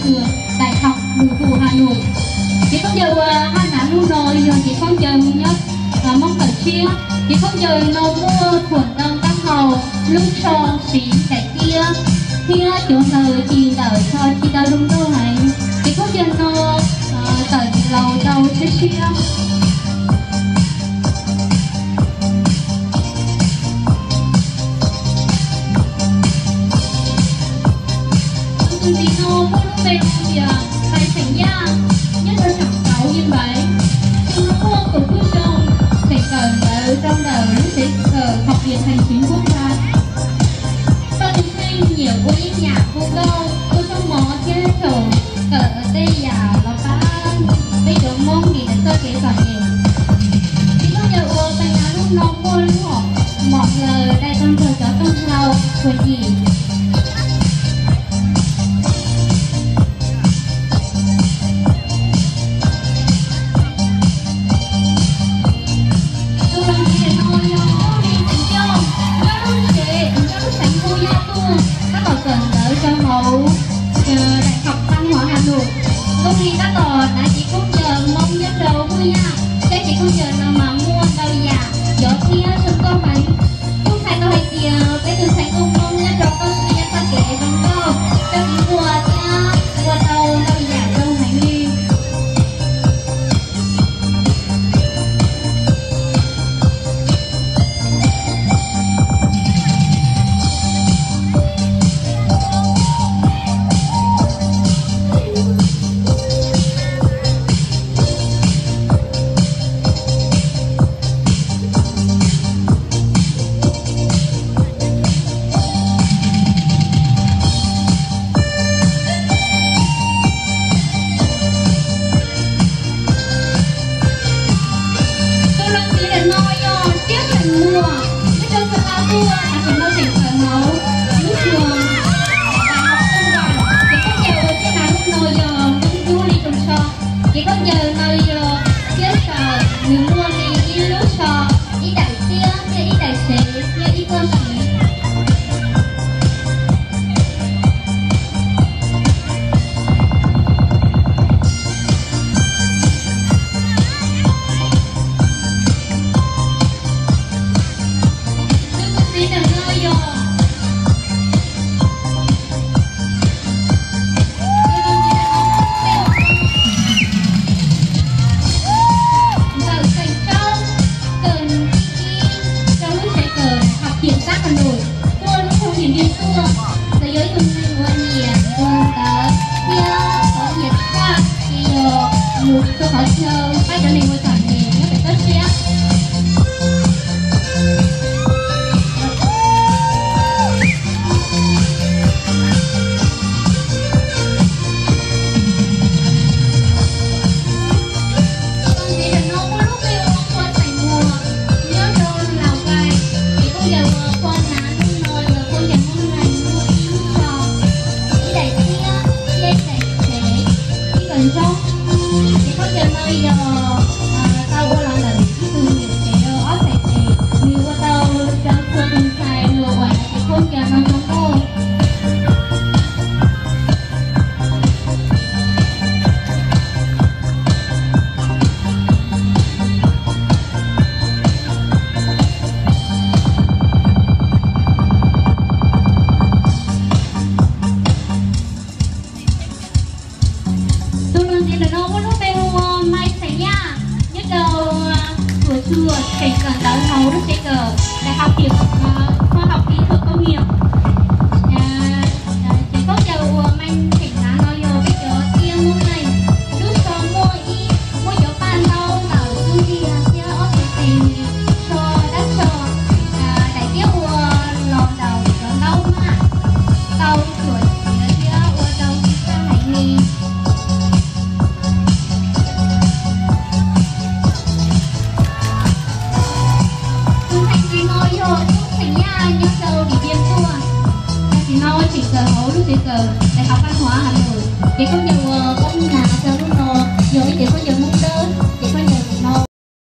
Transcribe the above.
Trường Đại học Nội vụ Hà Nội. Ces khaub ncaws uas haj hnav hnub no yog ces khaub ncaws nyob Hmoob tawm tshiab. Ces khaub ncaws no muaj thuam ntoo taub hau, lub tsho siv daim tiab thiab cov hlaws ci ntawm tsho ci tau zoo nkauj heev. Ces khaub ncaws no tawm laus tau tshiab tshiab. Tus ntxiv no muaj lub npe hu tias Tais Xeem Yaj, nyob rau xeem Tauv Yeej Npaiv. Tus no muaj kaum cuaj xyoo, tseem kawm ntawv rau ntawm lub tsev kawm Học viện Hành chính Quốc gia. Paj Tus Xeej nyiam ua yeeb yam hu nkauj, ua tshooj mov thiab thaum kawm tej yam los pab peb cov Hmoob dim ntawm txoj kev txom nyem. Ces khaub ncaws uas pais hnav hnub no muaj lub hom mom hlaws dai tau nrog cov tooj hlau txuas yim. Tus los ntxiv no yog Nkauj Lis Xeem Yooj, nyob lub tsev, nyob lub xeev Hub Yaj Tuj, tab tom kawm ntawv rau hauv Đại học Văn hóa Hà Nội. Nkauj Lis tab tom hnav cev khaub ncaws Hmoob nyob rau Hub Yaj, thiab cev khaub ncaws no mas muaj ntau yam cov thiab zoo nkauj heev. Kuj hais tau hais tias peb tus ntxhais nkauj Hmoob nyob rau toj siab txoj kev zoo nkauj, txoj kev ua thiab ua tau ntau yam zoo heev li. Tus los ntxiv ntawm no yog Tiab Xeem Muas, nyob rau Xeem Las Tuaj, hais tias no tseem kawm hauv lub trường Đại học Công đoàn, ces khaub ncaws uas Tiab hnav hnub no yog Hmoob Dub Li Rooj Tsho. Ces khaub ncaws no yog Tiab sau, nws muaj li ib lub tsho, ib daim tiab thiab ib daim tsev thiab ib txoj siv. Tus ntxiv ntawm no yog Ntxawm Xeem Tsaub, kawm ib rau lub tsev kawm Học viện Sát Hà Nội, tuaj lub xyoo Điện Biên tuaj, los yog ib tug neeg uas nyiam ua ntawv thiab khov nyiam tshaj, ces yog mus rau qhov chaw pab cov neeg uas txom nyem nyob pem toj siab. Tus ntxiv ntawm no muaj lub npe hu ua Phua Xeem Muas, nyob rau Lào Cai. Ces khaub ncaws uas Phua hnav hnub no yog khaub ncaws Hmoob Nai muaj ib lub tsho, ib daim tiab thiab ib daim tsev, ib nkawm ntsoog. Ces khaub ncaws no yog tau ua los ntawm ib tug niam tsev ob txhais tes, nws ua tau rau txhua tus ntxhais luag uas hnav ces khaub ncaws no zoo nkauj. Tus los ntxiv ntawm no muaj lub npe hu ua Mai Xeem Yaj, nyob rau Tuam Tsuas, tseem kawm ntawv hauv lub tsev kawm Đại học Kiểm, Khoa học Kỹ thuật Công nghiệp. Ces khaub ncaws uas Mai Xeem hnav no yog peb cov tiab Hmoob Nai, lub tsho muaj ib, muaj cov paj ntaub ntawm tub ntiag thiab ob txhais tes, tsho dab tsho, daim tiab ua los ntawm cov ntaub maj, tau tsuam tsiv thiab ua rau tsis txhaj heev li. Tus ntxhais ntxiv no yog Tub Xeem Yaj nyob rau Điện Biên tuaj. Tam sim no tseem kawm hauv lub tsev kawm Đại học Văn hóa Hà Nội, ces khaub